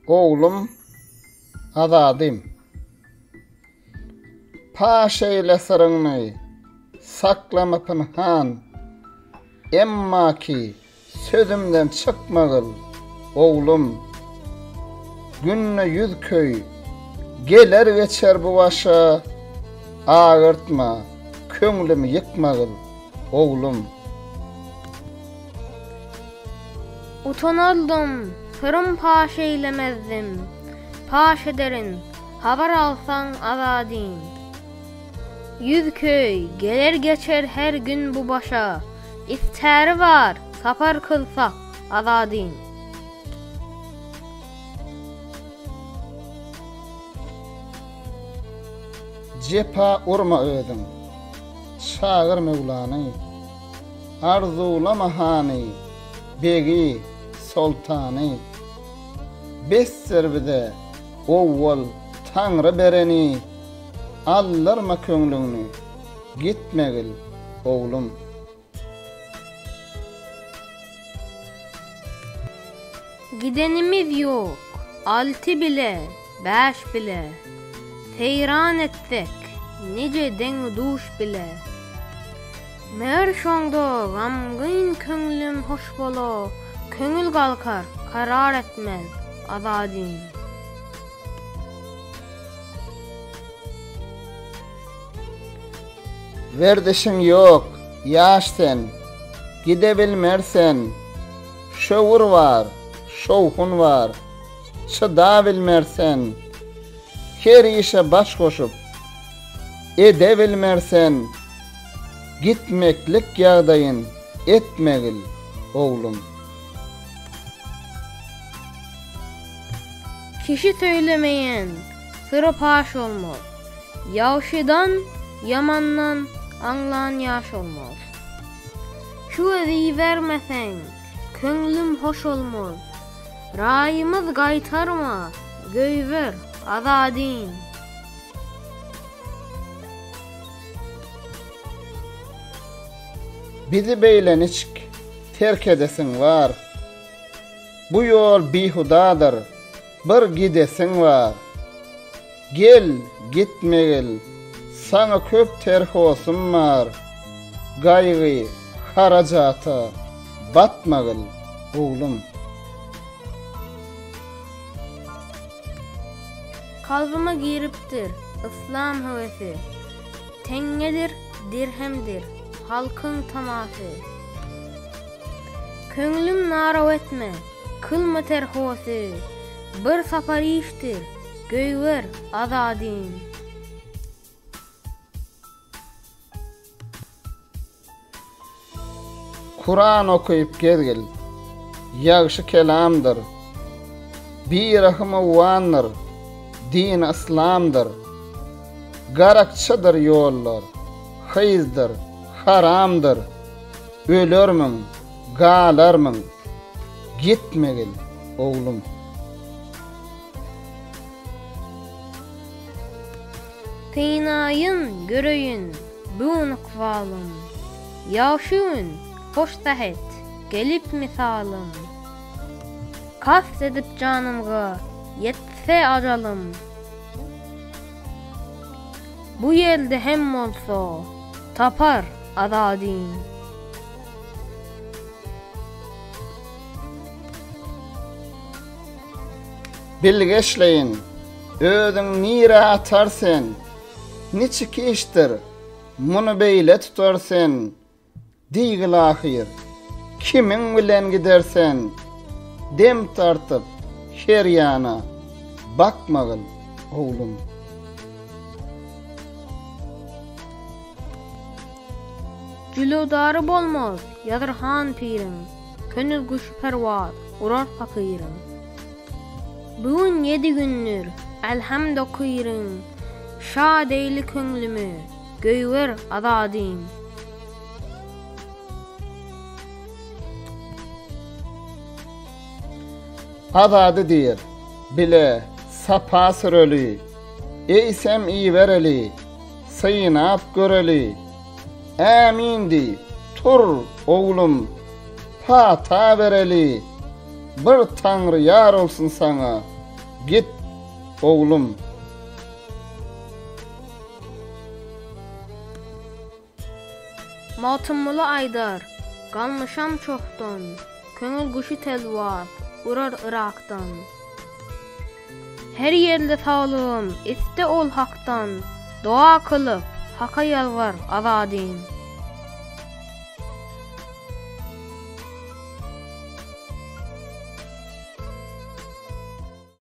Oglum, Azadym. Paş eýle syryňny, saklama pynhan. Emma ki sözümden çykmagyl, oglum. Günde yüz köý, geler geçer bu başa, Agyrtma, köňlümi ýykmagyl, oglum. Utanardym, syrym paş eýlemezdim, Paş ederin, habar alsaň Azadym. Ýüzköý, geler-geçer her gün bu başa, Istäri bar, sapar kylsak, Azadym. Jepa urma özüň, çagyr Möwlany. Arzuwlama hany, begi, soltany. Besdir bize owwal Taňry bereni, Aldyrma köňlüňi, gitmegil, oglum. Gidenimiz ýok, alty bile, bäş bile, Seýran etsek, nije deň-duş bile. Meger şoňda gamgyn köňlüm hoş bola, Köňül galkar, karar etmez, Azadym. Werzişiň ýok, ýaş sen, gidebilmer sen, Şöwür bar, şowhun bar, çydabilmer sen. Her işe baş goşup, edebilmer sen, Gitmeklik ýagdaýyn etmegil, oglum. Kişi söýlemeýen syry paş olmaz. Ýagşydan, ýamandan aňlan ýaş olmaz. Şu gözi ibermeseň, köňlüm hoş olmaz. Raýymyz gaýtarma, göýber, Azadym. Bizi beýle niçik terk edesiň bar? Bu ýol bihudadyr, bir gidesiň bar. Gel, gitmegil, saňa köp terhosum bar. Gaýgy, harajata batmagyl, oglum. Kalbyma giripdir yslam höwesi. Teňňedir, dirhemdir, halkyň tamasy. Köňlüm naraw etme, kylma terhosy, Bir sapar işdir, göýber, Azadym. Kuran okyp gezgil, ýagşy kelamdyr. Birahym owandyr, dini yslamdyr. Garakçydyr ýollar, hyzdyr, haramdyr. Ölermiň, galarmyň, gitmegil, oglum. Synaýyn, göreýin, bu gün ykbalym. Ýagşy gün, hoş sähet, gelip mysalym. Kast edip janymga, ýetse ajalym. Bu ýerde hem bolsa, tapar Azadym. Bilgeşleýin, özüň nirä atar sen, Niçik işdir, muny beýle tutar sen, Diýgil ahyr, kimiň bilen gider sen, Dem tartyp, her ýana bakmagyl, oglum. Jülewdary bolmaz Ýazyr han piriň, Köňül guşy perwaz urar pakyryň. Bu gün ýedi gündür, Älhamd okyryň, Şad eýle köňlümi, göýber Azadym. Azady diýr, bile sapa süreli, Eýsem ibereli, synap göreli. Ämin diý, tur, oglum, pata bereli, Bir Taňry ýar bolsun saňa. Git, oglum! Magtymguly aýdar, Galmyşam çohdan, Köňül guşy telwas, urar Yrakdan. Her ýerde saglygym iste ol Hakdan, Doga kylyp, Haka ýalbar, Azadym.